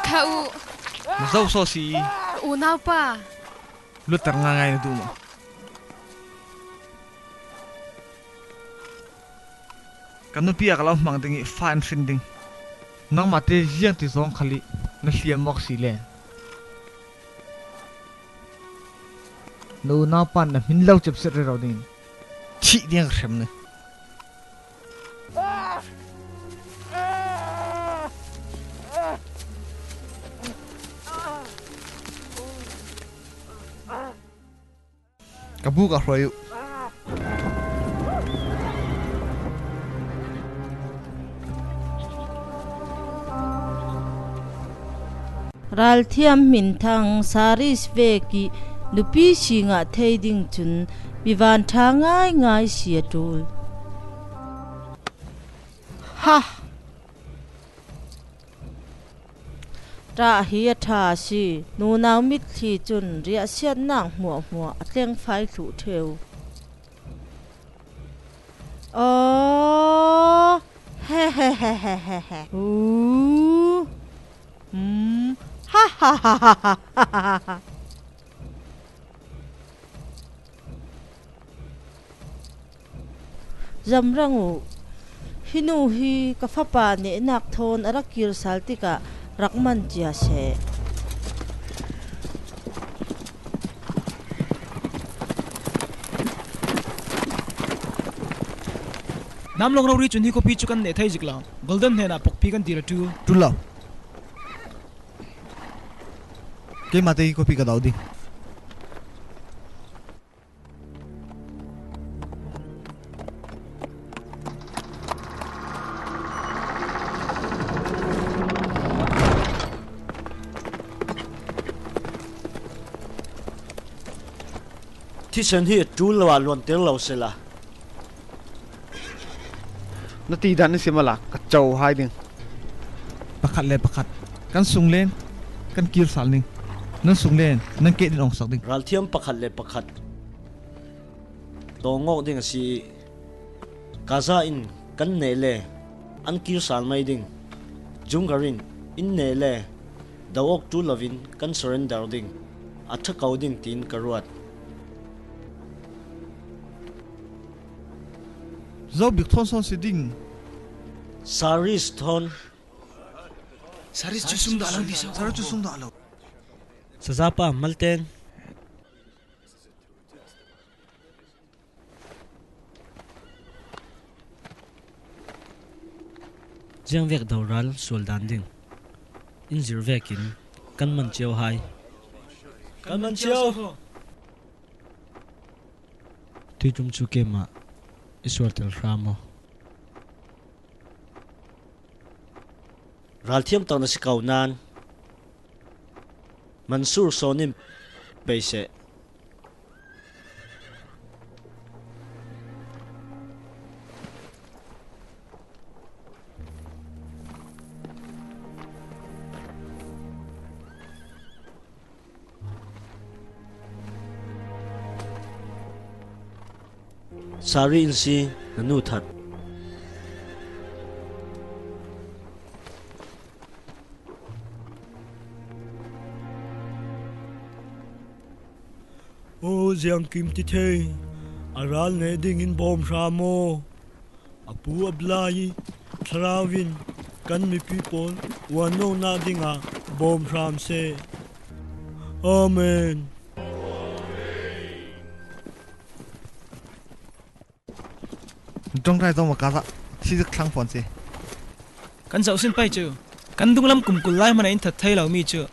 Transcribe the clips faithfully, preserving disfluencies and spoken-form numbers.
Thah uh. Na zo saw si. Unaupa. Luatter ngaingai na duh maw? Ka nupi a ka lo hmang ding i fa in fin ding. Nangmahte ziangti zawng khal i na hliam mawk si le. Na unaupa in na min lo ciapsiat rero dingin thih ding a ka hrem ni. Ka buk a hruai uh. Ralthiam minthang Saris vekih nupi si ngah thei ding cun mi vantha ngaingai si a ṭul. Ha! Ṭah hi a ṭha a si. Nunau mitthli cun riahsiatnak hmuahhmuah a tlengfai thluh ṭheu. Aw, he he he he he he. Uu. Hmm. Ha ha ha ha ha ha. Zamrang uh, hih nu hi ka fapa nehnak thawn a rak kir sal tikah rak man cia seh. Namlong rori cun hi khuapi cu kan neh thei zik lo. Golden hnenah pokpi kan dir a ṭul. Ṭul lo. Keimah te hi khuapi ka do ding. Thisen hi a ṭul lo ah luanter lo sela. Na ti dan na sim a la ka co hai ding. Pakhat le pakhat kan sunglen kan kir sal ning. Nan sunglen nan keh din ong sak ding. Ralthiam pakhat le pakhat tawng awk ding a si i Gaza in kan neh le an kir sal mai ding. Junggar in in neh le do awk ṭul loin kan surrender ding, a ṭha ko ding tiin ka ruat. Zo bik thawn sawn si ding. Saris thawn. Saris cu sum dah lo ti so. Saris cu sum dah lo. Sazapa malteng. Ziangvek doral sual dan ding in zir vekin kan man cio hai. Kan man cio. Tuitum cu keimah i sualtel hram aw. Ralthiam tak na si ko nan Mansur sawn in pei seh. Sari in si na nu that. Aw ziangkim ti thei a ral ne dingin bawm hram aw. A pu a blai i Thlarau in kan mipi pawl uannonak dingah bawm hram seh. Amen. Dongrai zong makaza sizik thlang pon si. Kan zoh sin pai cu kan dunglam kumkul lai hmana in that thei lomi cu.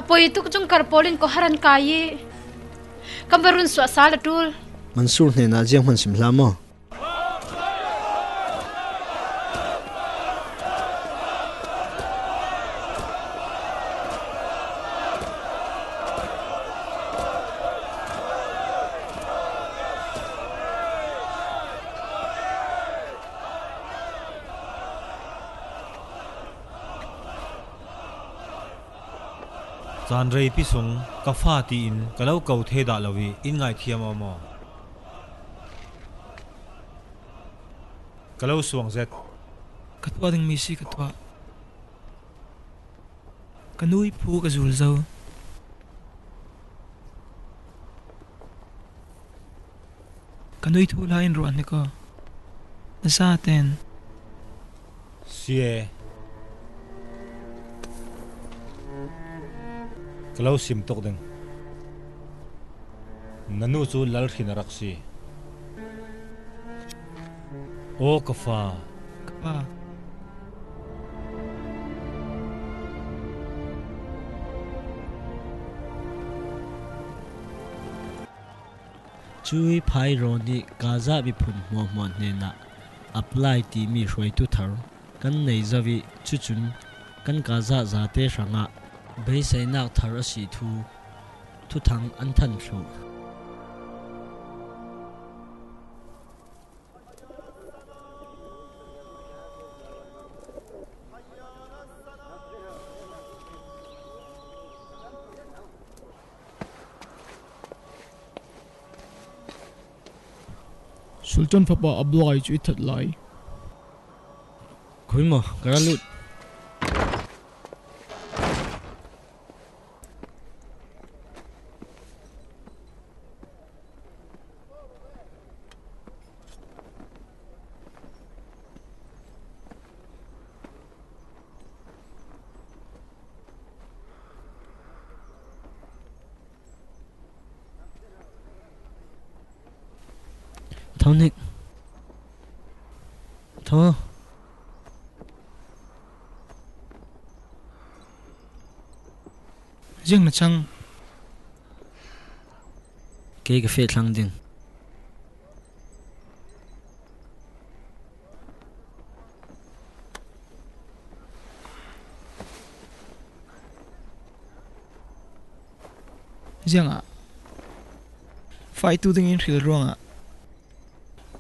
Poi tuk cung kar pawl in kawhar an kai i, kan va run suahsa la tul. Mansur hnenah zianghman sim hlah maw? Caan reipi sung ka fa tiin ka lo ko thei dah lo i in ngaithiam aw maw? Ka lo suang zet. Ka tuah ding mi si ka tuah. Ka nui phu ka zul zo. Ka nui thu la in ruah hnik aw. Na zaten. Sia. Ka lo sim tuk ding. Na nu cu lal hrin a rak si. Aw ka fa. Ka pa. Cui Phairon ih Gaza miphun hmuahhmuah hnenah apply timi hruaitu thar kan nei zo ih, cucun kan Gaza zate hrangah beiseinak thar a si thu thuthang an than thluh. Sultan fapa Abdullah cu i that lai. Khui maw, ka ra lut. Tho nik. Tho. Ziang na cang. Kei ka feh thlang ding. Ziangah faitu dingin hril ruangah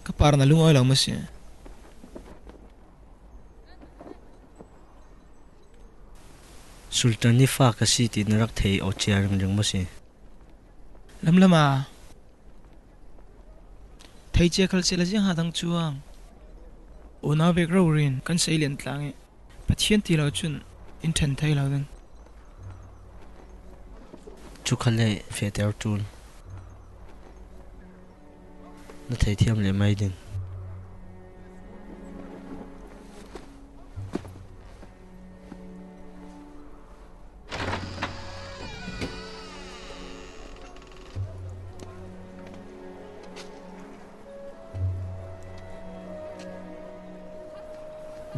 ka parna lungawi lo maw si? Sultan nih fa ka si ti na rak thei aw cia ringring maw si? Lamlam a thei cia khal sila ziang hadang cuang unau vek rori in kan sei lian tlang ih Pathian ti lo cun in ṭhen thei lo ding. Cu kha le fehter ṭul. Na theithiam leh mai ding.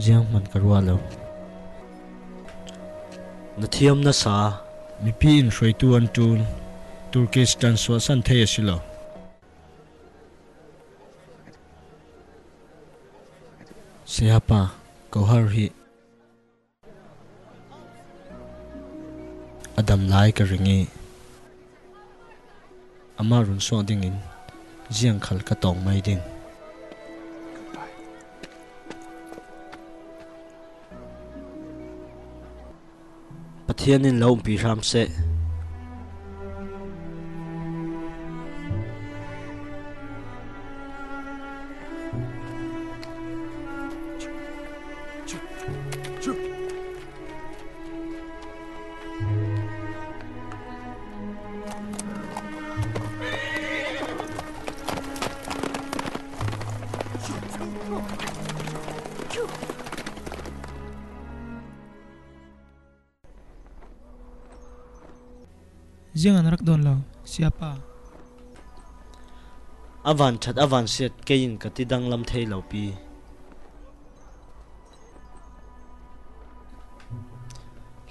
Zianghman ka ruah lo. Na thiam na sa. Mipi in hruaitu an ṭul. Turkistan suahsan thei a si lo. Sayapa, kohar hi a dam lai ka ring ih, amah run suak dingin ziangkhal ka tawng mai ding. Pathian in lo umpi hram seh. Ziangah na rak dawn lo, Sayapa? A vanṭhat a vansiat kei in ka ti danglam thei lo pi.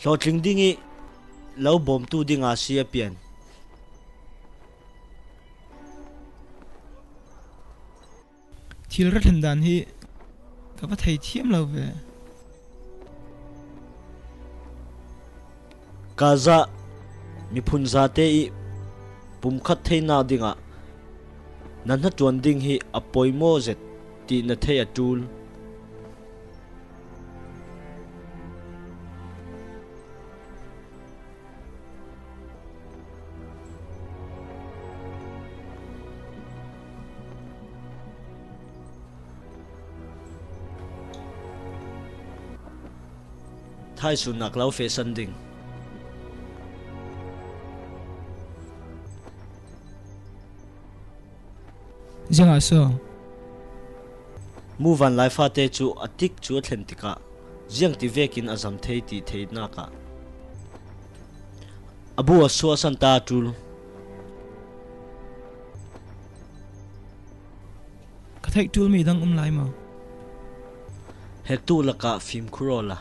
Hlawhtling dingih lo bawmtu dinga si a pian. Thil ra thlen dan hi ka va thei thiam lo ve. Gaza miphun zate i pumkhat theina dingah na hnaṭuan ding hi a poimaw zet tih na thei a ṭul. Thaisun nak lo fehsan ding. Ziangah saw? Muvanlai fate cu a tik cu a thlen tikah ziangti vekin a zam thei ti theinak ah a bu a suahsan ta a ṭul. Ka theih ṭul mi dang um lai maw? Hektu lakah fimkhur awla.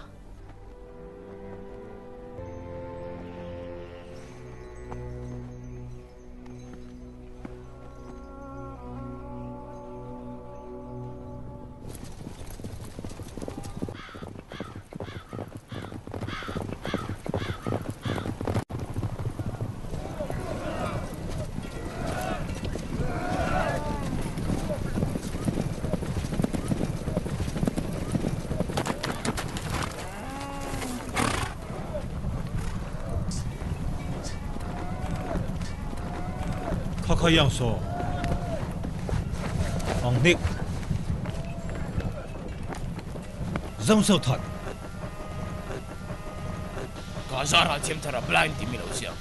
Khakha yang so. Ang nik. Zong so thot. Gaza ralthiam thar a blind timi lo siang.